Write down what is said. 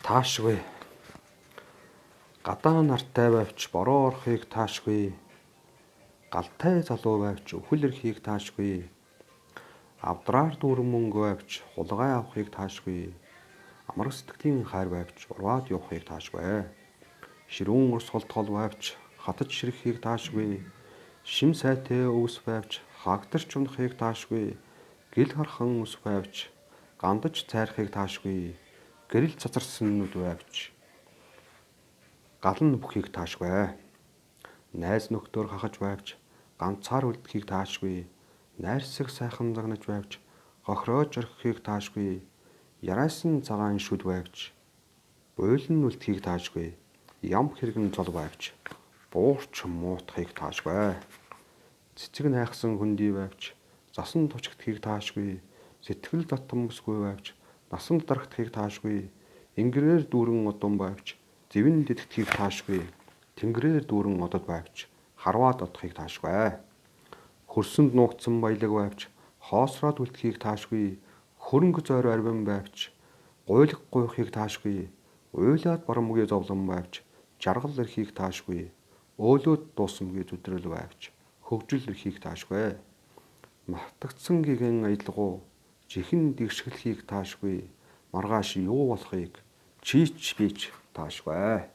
Таашгүй. Гадаа нартай байвч бороо орохыг таашгүй. Галтай залуу байвч үхэл ирэхийг таашгүй. Авдраар дүүрэн мөнгө байвч хулгай авахыг таашгүй. Амар сэтгэлийн хайр байвч урваад явахыг таашгүй. Ширүүн урсгал тол байвч хатаж ширэхийг таашгүй. Шим сайтай өвс байвч хагдарч унахыг таашгүй. Гэл хархан ус байвч гандаж цайрахыг таашгүй. Гэрэл цацарсан нүд байвч гал нь бүхийг таашгүй. Найз нөхдөр хахаж байвч ганцаар үлдэхийг таашгүй. Найрсаг сайхан загнаж байвч гохироож орхихыг таашгүй. Яриасан цагаан шүд байвч уйлан үлдэхийг таашгүй. Ям хэргэн зол байвч буурч муутахыг таашгүй. Цэцэг найхсан хөндий байвч засан тучигдахыг таашгүй. Сэтгэл татан бүсгүй байвч насанд дарагдахыг таашгүй. Ингэрээр дүүрэн одон байвч зэвэн дэтгэхийг таашгүй. Тэнгэрээр дүүрэн одод байвч харваад одохыг таашгүй. Хөрсөнд нуугдсан баялаг байвч хоосроод үлдэхийг таашгүй. Хөрөнгө зойр арвин байвч гуйлг гуйхыг таашгүй. Уйлаад барамгүй зовлон байвч жаргал эрхийг таашгүй. Өөлөөд дуусамгүй зүдрэл байвч хөгжил эрхийг таашгүй. Мартагдсан гэгэн аялгуу жихэн дэгшгэлхийг таашгүй. Маргааш юу болохыг чийч бийч таашгүй.